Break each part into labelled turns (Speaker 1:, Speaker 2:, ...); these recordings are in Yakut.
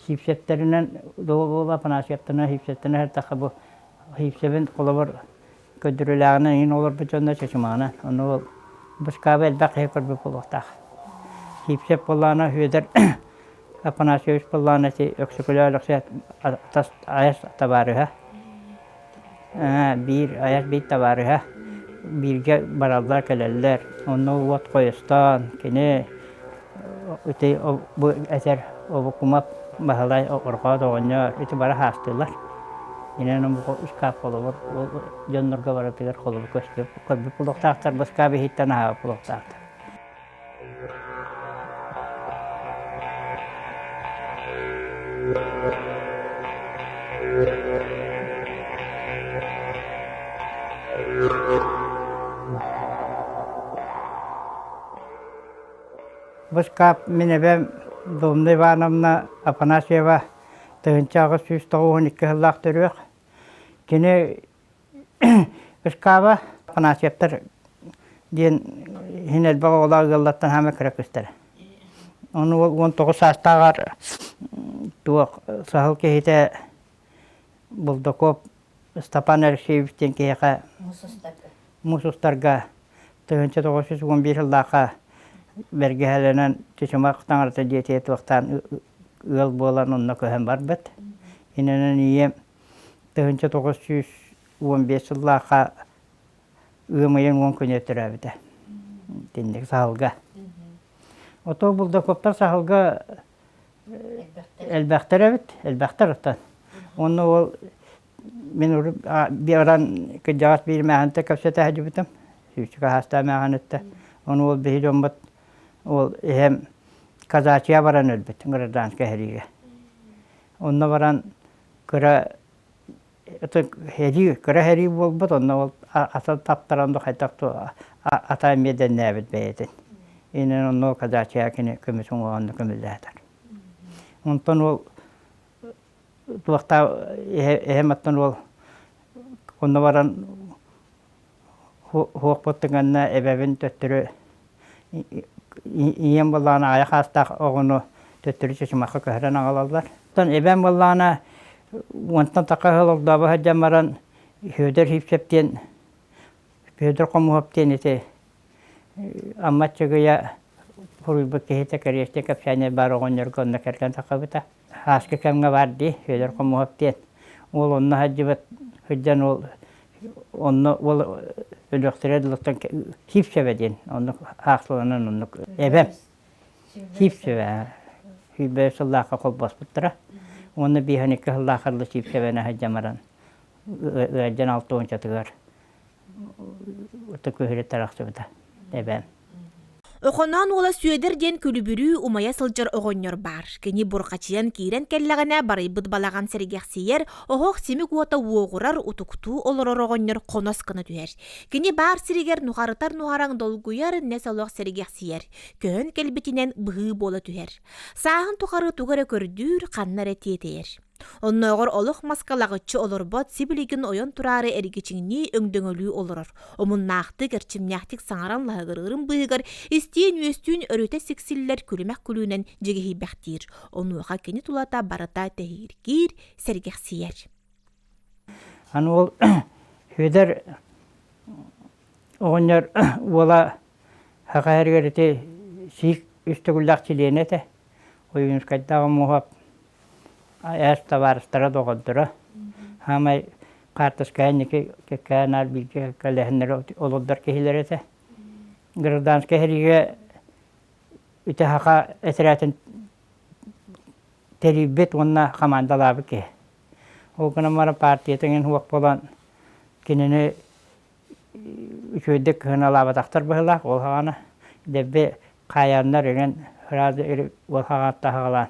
Speaker 1: Сиипсэптэринэн уол Афанасьевтарынан Сиипсэптэринэн сырдахха бу Сиипсэбин холобур көрдөрүүлээҕинэн иһин олорбут дьонно чочумаҕынан ону ол быскааба элбэх киһи көрбүт буолуохтаах. Сиипсэп буоллаҕына Сүөдэр Афанасьевич буоллаҕына ити Өксөкүлээх Өлөксөй тас айас табаарыһа Биир айар биир табаарыһа бииргэ бараллар кэлэллэр. Онно уот хойустоон кини ити бу этэр Обукумап Баһылай Орҕоот оҕонньор ити бары хаастыылар. Инэн ыскаап холобур дьоннорго барытыгар холобур көстүө көрбүт буолуохтаахтар, бу ыскаап иһиттэн аһаабыт буолуохтаахтар. Бу ыскаап мин эбэм Домна Ивановна Афанасьева 1892 сыллаах төрүөх. Кини Ыскааба Афанасьевтар диэн иһин элбэх оҕолоох ыаллартан хаама кыра кыыстара. Ону уол 19 саастааҕар туох саһыл киһитэ Булдаков Степан Алексеевич диэн киһиэхэ муус устарга 1911 сыллаахха бэргэһэлэнэн Чычымах таҥарата дьиэтигэр туохтаан ыал буолан онно көһөн барбыт. Инэнэн ийэм 1915 сыллаахха ыам ыйын 10 күнүгэр төрөөбүтэ. Итинник саһылга. Ото Булдакоптар саһылга элбэхтэр эбит, элбэхтэр оттон. Онно ол мин урут баран кырдьаҕас биир эмээхинтэ кэпсэтэ сылдьыбытым. Сүүсчүкэ саастаах эмээхин этэ. Ону ол биһи дьоммут ол эһэм казачья баран өлбүт гражданскай сэриигэ. Онно баран кыра сэрии кыра сэрии буолбут онно ол атын таптаран да хайдах ата эмиэ дэннээбит бэйэтин инэн онно казачья кини көмүс уҥуоҕун көмүллээтэр онтон ол туохтаа эһэм оттон ол онно баран Суохпут тыҥанна эбэбин төттөрү ийэм буоллаҕына аҕыйах аастаах оҕону төттөрү чычымахха көһөрөн аҕалаллар. Оттон эбэм буоллаҕына уонтан тахха сыл олдообо сылдьан баран Федор Сивцев диэн Федор Хомуһов диэн ити Амма Аччыгыйа суруйбут киһитэ кэриэстии кэпсээнэ баар оҕонньорго онно кэргэн таххыбыта. Ааскы кэмҥэ баар дии Федор Хомуһов диэн. Уол онно сылдьыбыт сылдьан уол онно уол өлүөхтэрэ дылыттан Сивцевэ диэн оннук аахсыланан оннук эбэм Сивцевэ сүүрбэ сыллаахха холбоспуттара уонна биэһэн икки сыллаахха дылы Сивцевэни сылдьан баран ыалдьан алта уончатыгар ытык күһүрү тарахсыбыта эбээм.
Speaker 2: Охоноон уола Сүөдэр диэн күлүбүрүү умайа сылдьар оҕонньор баар. Кини бурҕачыйан киирэн кэллэҕинэ барыйбыт балаҕан сэргэхсийэр, оһох симик уота уоҕурар, утуктуу олорор оҕонньор хонос гына түһэр. Кини баар сиригэр нухарытар нуһараҥ долгуйар, нэс олох сэргэхсийэр. Көһөн кэлбитинэн быһыы буола түһэр. Сааһын тухары тугу эрэ көрдүүр, ханна эрэ тиэтэйэр. Оннооҕор олох маска лаҕыччы олорбот, сибилигин ойон тураары эргичиҥнии өҥдөҥөлүү олорор. Омуннаахтык, эрчимнээхтик саҥаран лаһыгырыырын быыһыгар истиэн-үөстүүн өрүтэ сиксиллэр күлүмэх күлүүнэн дьигиһийбэхтиир. Онуоха кини тулата барыта тэһииргиир, сэргэхсийэр.
Speaker 1: Аны ол Сүөдэр оҕонньор уола саха сиригэр ити сиик үс төгүллээх чилиэнэ этэ. Ойуунускайдаах Омуоһап ээс табаарыстара доҕордоро саамай хаартыскаҕа инники кэккэ наар бииргэ кэлэһиннэри олордор киһилэрэ этэ. Гражданскай сэриигэ ити саха этэрээтин тэрийбит уонна хамаандалаабыт киһи. Ол гынан баран партията иҥин суох буолан кинини үчүгэйдик сыаналаабатахтар быһыылаах ол саҕана дэлби хаайаннар иҥин сразу ол саҕаттан саҕалаан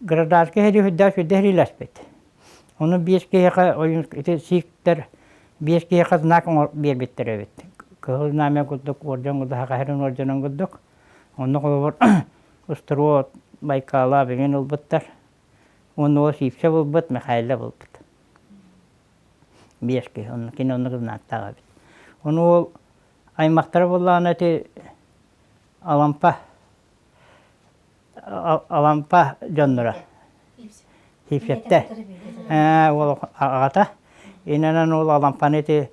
Speaker 1: Гражданскай сэрии сүрдээх сүрдэ сэриилэспит. Ону биэс киһиэхэ ойуун ити сииктэр биэс киһиэхэ знак биэрбиттэр эбит. Кыһыл знамя курдук уордьан курдук саха сирин уордьанын курдук. Онно холобур Устуруот, Байкала бүгүн ылбыттар. Уонна ол Сиипсэ булбут, Михайло булбут. Биэс киһи. Онно кини оннук знактаах эбит. Ону ол аймахтара буоллаҕына ити Алампа Алампа дьонноро. Сиипсэптэ. Уол аҕата. Инэнэн уол Алампаны ити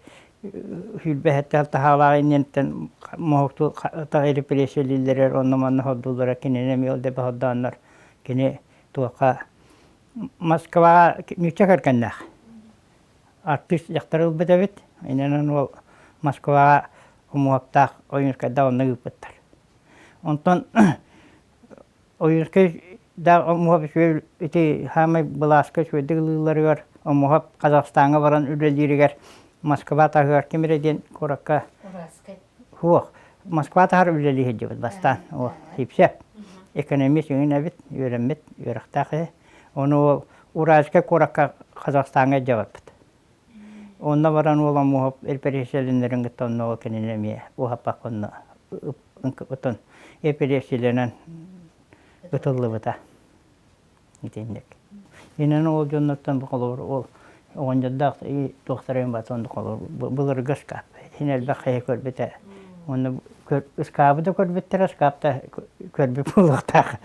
Speaker 1: сүүрбэһэттэн таһаалаах инниттэн моһукту репрессиялииллэрэр онно-манна хордууллара кинини эмиэ ол дэбэ хордооннор кини туохха Москваҕа нуучча кэргэннээх артыыс дьахтар ылбыт эбит. Инэнэн уол Москваҕа умуһаптаах Ойуунскайдаах онно ыыппыттар. Онтон Ойуунскай да Омуһап үчүгэй ити саамай былааска үчүгэйдик ылыыларыгар Омуһап Казахстаҥҥа баран үлэлииригэр Москва таһыгар ким эрэ диэн куоракка суох Москва таһар үлэлии сылдьыбыт бастаан о Сипсеп экономист иҥин эбит үөрэммит үөрэхтээх киһи ону ол Уральскай куоракка Казахстаҥҥа илдьэ барбыт Онно баран уол Омуһап эпэрээссийэлэнэрин кытта онно ол кинини эмиэ уһаппакка онно отон эпэрээссийэлэнэн ытыллыбыта. Итинник. Инэн ол дьоннортон бу холобур ол оҕонньордоох туохтара бат онно холобур былыргы ыскаап. Син элбэх киһи көрбүтэ. Онно ыскаабы да көрбүттэрэ, ыскаап да көрбүт буолуохтаах.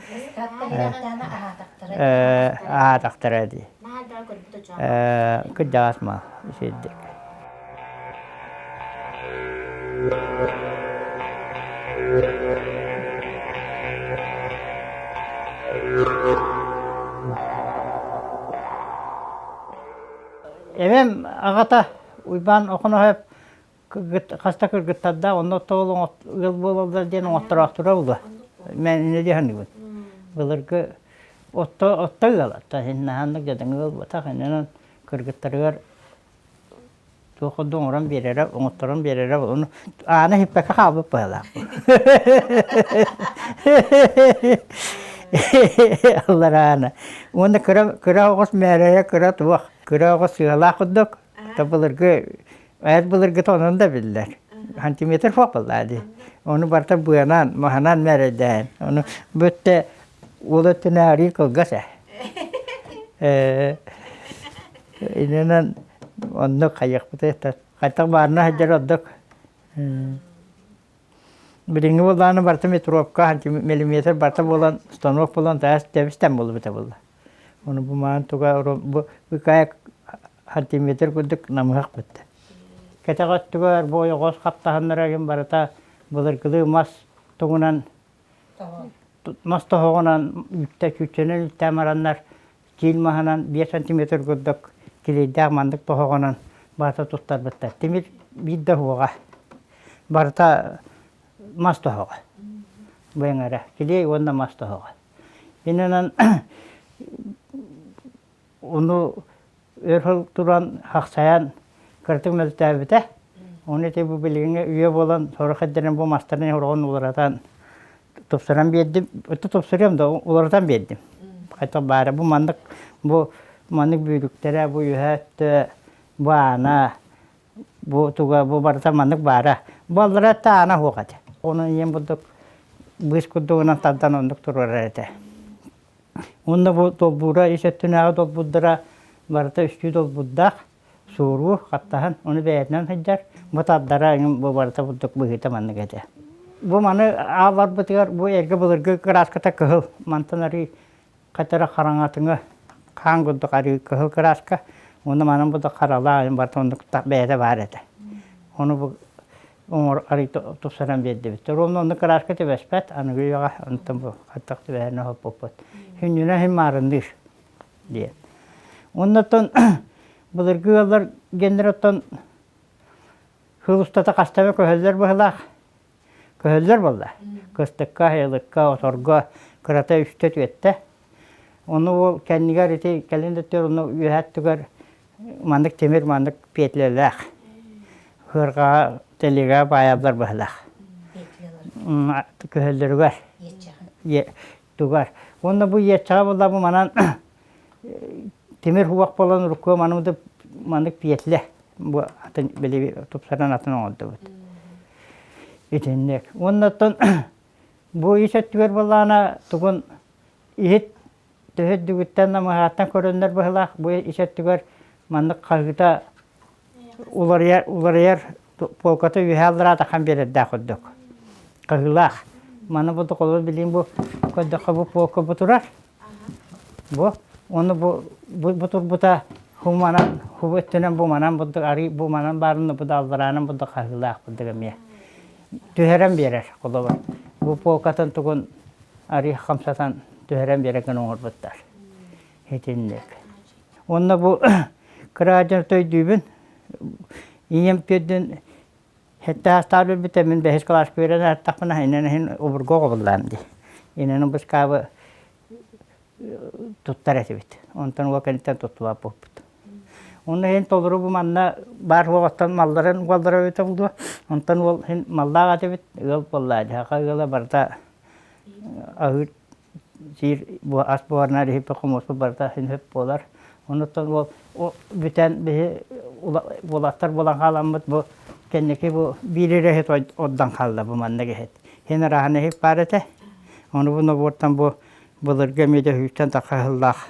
Speaker 1: Аһаатахтара дии. Кырдьаҕас мал үчүгэйдик. Эбэм аҕата Уйбаан Охоноһоев хас да кыргыттардаах, онно тоҕо ыал буолаллар диэн оҥоттороохторо буолуо. Мен инньэ дии саныыбын. Былыргы отто отто ыал, наһааннык дьадаҥы ыал буолбатах, иннинэн кыргыттарыгар туох курдук оҥорон биэрэрэ, оҥотторон биэрэрэ ону аана иһиппэккэ хаалбыт быһыылаах. Аллараана. Уонна кыра кыра оҕус мээрэйэ кыра туох, кыра оҕус сыалаах курдук. Былыргы Эт былыргыта онон да биллэр. Сантиметр суох буоллаа дии. Ону барыта быанан, маһынан мэрэйдээн. Ону бүттэ уол өттүнэ арыы кылгас ээ. Э инэнэн оннук хайыахпытый хайтах баарына сылдьар ордук. Билиҥҥи буоллаҕына барыта метровка, миллиметр барыта буолан, станок буолан таас тэбис-тэм буолбута буолла. Ону бу маан туга бу быкаайык сантиметр курдук намыһах бүттэ. Кэтэх өттүгэр бу ойоҕос хаптаһыннара игин барыта былыргылыы мас тугунан мас тоһоҕунан үүттэ чүүччэнэн үүттээн бараннар киил маһынан 5 сантиметр курдук килийдээх маннык тоһоҕонон барыта туттарбыттар. Тимир биир да уһуоҕа. Барыта мас тоһоҕо. Бу эҥэрэ. Килиэй уонна мас тоһоҕо. Иннинэн ону өр сыл туран хахсайан кыратык мөлтөөбүтэ. Ону ити бу билигиҥҥи үйэ буолан сорох эрдэрин бу мастарын ороҕун уларытан тупсаран биэрдим. Өттө тупсарыам да уларытан биэрдим. Хайдах баара бу маннык бу маннык бүүрүктэрэ бу үөһэ өттө бу аана бу туга бу барыта маннык баара. Бу аллара өттө аана суох этэ. Ону ийэм бурдук быыс курдугунан тардан оннук туруорар этэ. Уонна бу долбуура ис өттүнээҕи долбуурдара барыта үстүү долбуурдаах суоруу хаттаһан ону бэйэтинэн сылдьар. Бу тардара эҥин бу барыта бурдук быһыыта маннык этэ. Бу маны аалларбытыгар бу эргэ былыргы кырааската кыһыл мантан арыы хатара хараҥатыҥы хаан курдук арыы кыһыл кырааска уонна манан бу да харалаах барыта оннук бэйэтэ баар этэ. Ону бу оҥор арый тупсаран биэрдибит. Ровно оннук кырааска түбэспэт, аныгы үйэҕэ онтон бу хаттах түбэһэн оһоппуппут. Сүнньүнэн иһин маарынныыр диэн. Оннуттан былыргы ыаллар геннэр оттон сыл устата хаста эмэ көһөллөр быһылаах. Көһөллөр буолла. Кыстыкка, айылыкка, оторго кырата үстэ-түөттэ. Ону ол кэннигэр ити кэлин да өттүгэр ону үөһэ өттүгэр маннык тимир маннык петлялаах сыарҕаҕа тэлиэгэҕэ баайаллар быһылаах. Көһөллөрүгэр тугар. Уонна бу иэччэҕэ буолла бу манан тимир уох буолан урукку маннык маннык петля бу атын били тупсаран атын оҥордубут. Итинник. Уонна оттон бу ис өттүгэр буоллаҕына тугун иһит төһө үрдүгүттэн намыһааттан көрөннөр быһылаах бу ис өттүгэр маннык хаһыыта уларыйар уларыйар полката үөһээ аллараа тахан биэрэрдээх курдук хаһыылаах маны бу холобур билигин бу көрдөххө бу полка бу турар бу. Ону бу бу турбута хуманан хубу өттүнэн бу манан бурдук арыы бу манан баарын бу даллараанан бурдук хаһыылаах бурдук эмиэ түһэрэн биэрэр холобур бу полкатын тугун арыы хамсатан түһэрэн биэрэр гына оҥорбуттар итинник уонна бу кыраадьан өйдүүбүн ийэм пиэрдин Сэттэ саастаах өлбүтэ, мин бэһис кылааска үөрэнэ сырыттахпына, инэн иһин обургу оҕобуллаам дии. Инэн быскаабы туттар этибит. Онтон уол кэнниттэн туттубат буолбут. Онно иһин толору бу манна баар уоҕуттан малларын уоллара эбитэ буолуо. Онтон уол иһин маллаах этибит, ыал буоллаа дии. Саха ыала барыта аһыыр сиир ас буһарынар иһиппит хомуоспут барыта син сөп буолар. Онуттан ол бүтэн биһи уолаттар буолан хааламмыт бу кэнники бу биир эрэ иһит ордон хаалла бу маннык иһит. Син арааһын иһит баар этэ. Ону бу нобуортан бу былыргы эмиэ сүүстэн тахса сыллаах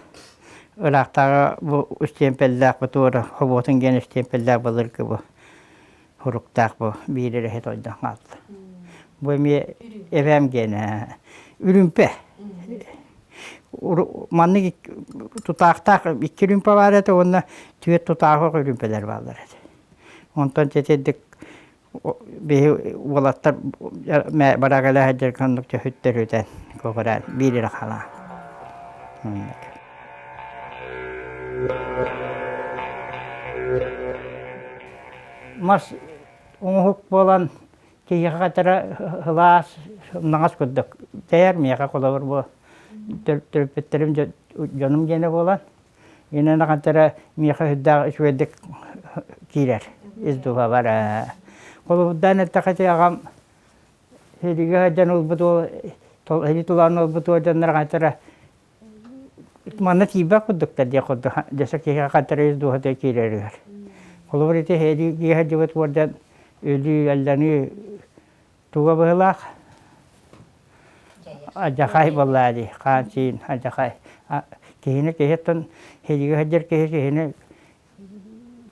Speaker 1: ыраахтааҕы бу истиэмпэллээх бу туора хобуотун диэн истиэмпэллээх былыргы бу Хуруктаах бу биир эрэ иһит ойдон хаалла. Бу эмиэ эбээм гиэнэ үрүмпэ. Маннык тутаахтаах икки үрүмпэ баар этэ уонна түөрт тутаах үрүмпэлэр бааллар этэ. Онтон тэтэрдик биһи уолаттар барагалаа сылдьар оннук төһүттэр үтэн көҕүрээн биир эрэ халаан. Мас оҥоһук буолан киһиэхэ хатара сылаас, сымнаҕас курдук тэйэр. Миэхэ холобур бу төрөппүттэрим дьонум диэнэ буолан, инэн хатара миэхэ сүрдээх үчүгэйдик киирэр ис дууһабар. Холобурдаан эттэххэ ити аҕам сэриигэ сылдьан ылбыт уол сэрии тулаан ылбыт уордьаннара хатара Манна тиийбэт курдуктар диэх курдук дьэсэ киһиэхэ хантарайыс дууһата киирэригэр. Холобур ити эриигэ сылдьыбыт уордьан өлүү, алланыы туга быһыылаах алдьархай буоллаа дии, хаан-сиин алдьархай. Киһини киһи оттон сэриигэ сылдьар киһи киһини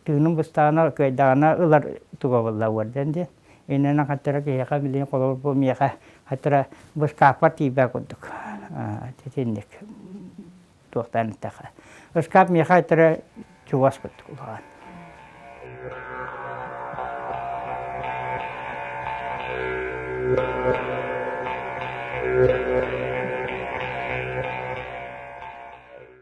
Speaker 1: Тыынын быстаҕына, кыайдаҕына ылар туга буолла уордьан диэн. Иннинэ хаттара киһиэхэ билигин холобур бу миэхэ хаттара быскааппар тиийбэт курдук. Итинник туохтаан эттэххэ. Ыскаап миэхэ хаттара чугас курдук улахан.